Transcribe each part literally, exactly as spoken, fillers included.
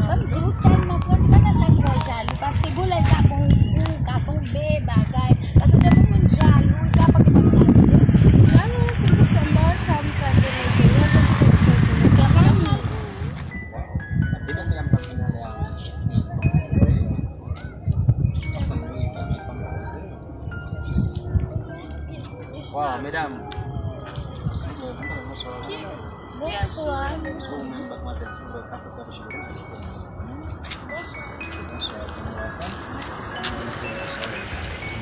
Ban m di w, ou tèlman pran, se pa sa k fè w jalou, paske gon lè l ka bon kou, ou ka tonbe, bagay. Paske depi moun jalou, li ka fè ke moun jalou. Jalou, pou m sa, m pa wè sa m fè de nèg yo, yo te kite m soti nan kè fanmi. Wow, medam. Bonswa. Bonswa. Bonswa.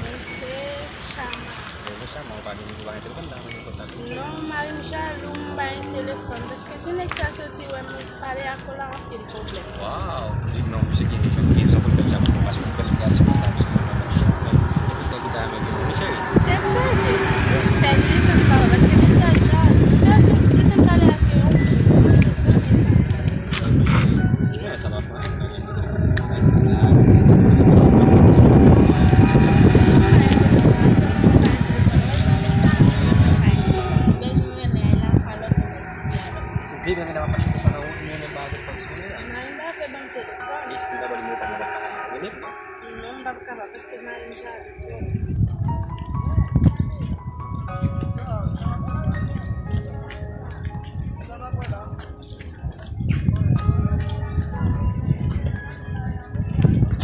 Mesye Chama. Mesye Chama, ou pa gen nimewo pa gen telefòn, ta mande kontak ou. Non, mari m jalou, m pa gen telefòn. Paske si nèg sa soti wè m pale ak ou la, w ap pwoblèm. Waw! Li non, misye gen, gen rezon pou l fè djab pou mwen, paske pou fè l reyaksyon konsa, misye pa konn jan. Men, men tout tan ki ta renmen gen, wi, cheri. Tèt chaje. Sèl li tann papa, paske mesaj la, li tann, li tann pale ak yo, wi, mezanmi. Wi, sa pa fè anyen, pa gen anyen. Ay, ti blag, ti blag. Ou byen renmen nan pa chèche sa nan wout, ou renmen ba telefòn sou li la. Mari m pa vle ban m telefòn. E si m ta ba w nimewo pa m, ou pa ka rele m, non? Non, m p ap kapab, paske mari m jalou twòp.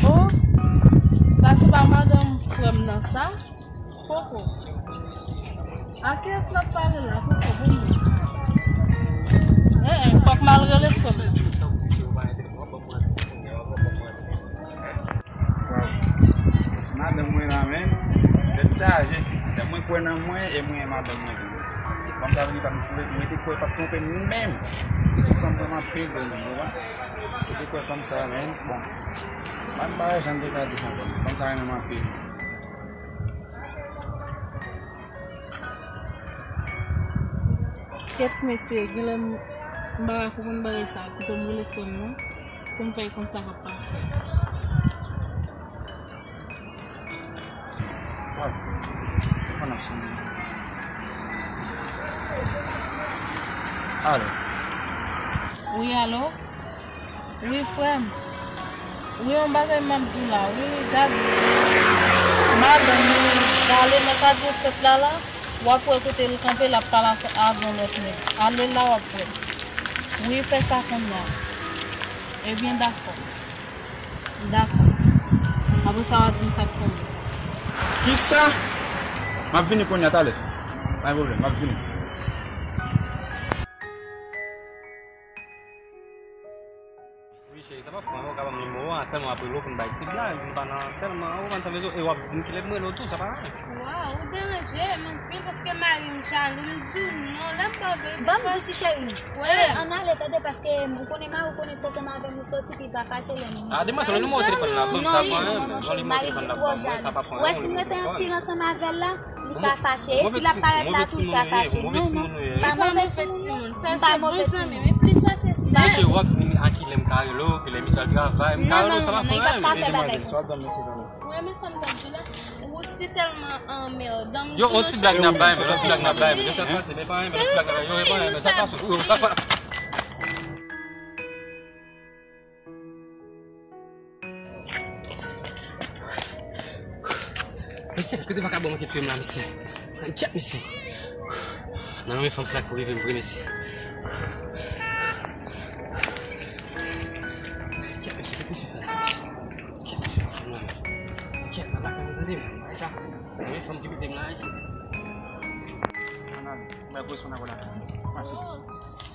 Oh, sa se pa madanm frè m nan, sa? Koko. A kiyès l ap pale la? Koko, bon moun. Eh, eh, fòk m al rele frè m nan. Waw. Ti madanm mwen la, menn. Tèt chaje. Lè mwen kwè nan mwen, e mwen e madanm mwen tou. Fanm sa vini pa m twonpe, mwen te kwè pa twonpe m menm. E se fanm mwen anpil, menn, ou konprann? Mwen te kwè fanm sa, menn. Bon. Mwen pa wè jan m te ka di sa ankò. Fanm sa renmen m anpil. Kèt mesye, genlè m, m pa ka konprann bagay sa. Kite m rele frè m nan pou m fè l konn sa k ap pase. Wap, telefòn ap sonnen. Alo. Wi, alo. Wi, frè m. Wi, yon bagay m ap di w la. Wi, gad. Madanm, wi, ale nan katye sèt la, la. W ap wè kote l kanpe, l ap pale avè yon lòt nèg. Ale la, w ap wè. Wi, fè sa kounye a. Ebyen, dakò. Dakò. Apre sa, w a di m sa k tonbe. Kisa? M ap vini kounye a, talè. Pa gen pwoblèm, m ap vini. Wi, cheri, sa p ap fè anyen, ou ka ban m nimewo a, sèlman apre lè w konn bay ti blag, nou pa nan tèlman, ou konprann sa m vle di w, e w ap di m kilè m rele w tou, sa pa anyen. Waw, ou deranje m anpil paske mari m jalou, m di w non, lè m pa vle. Ban m di ti cheri. Wi. Eh, ann ale, tande, paske ou konnen mari w konnen se ansanm avè m li soti, pi l pa fache lè nou. A, demen se nimewo telefòn la, ban m sa, mwen, mari di twò jalou. Wè, si m rete anpil ansanm avè l la, li ka fache. E si l ap parèt la tou, li ka fache. Non, non, m pa move timoun. M pa move timoun. Li plis pase sa. Mesye, w ap di m a kilè m ka rele w, kilè misye al travay, m ka rele w, sa pa fè anyen. Non, non, non, non, li p ap ka fè bagay konsa. Ou renmen sa m t ap di la? Ou si tèlman anmèdan. Yo, yon ti blag n ap bay, men, yon ti blag n ap bay, men, yon sèl pase, men pa anyen, men, yon ti blag n ap bay, yo, men, sa pa sou, yo, pa, pa. Mesye, kote vakabon ki touye m la, mesye? Tchèt, mesye. Nan men fanm sa k pou rive m vre, mesye. Tchèt, mesye, kote misye fè la, mesye? Tchèt, mesye, fanm la, mesye. Tchèt, nan vakabon, tande m, bay sa. Nan men fanm ki mete m la, mesye. Mwen, mwen, mwen, mwen, mwen, mwen, mwen, mwen, mwen,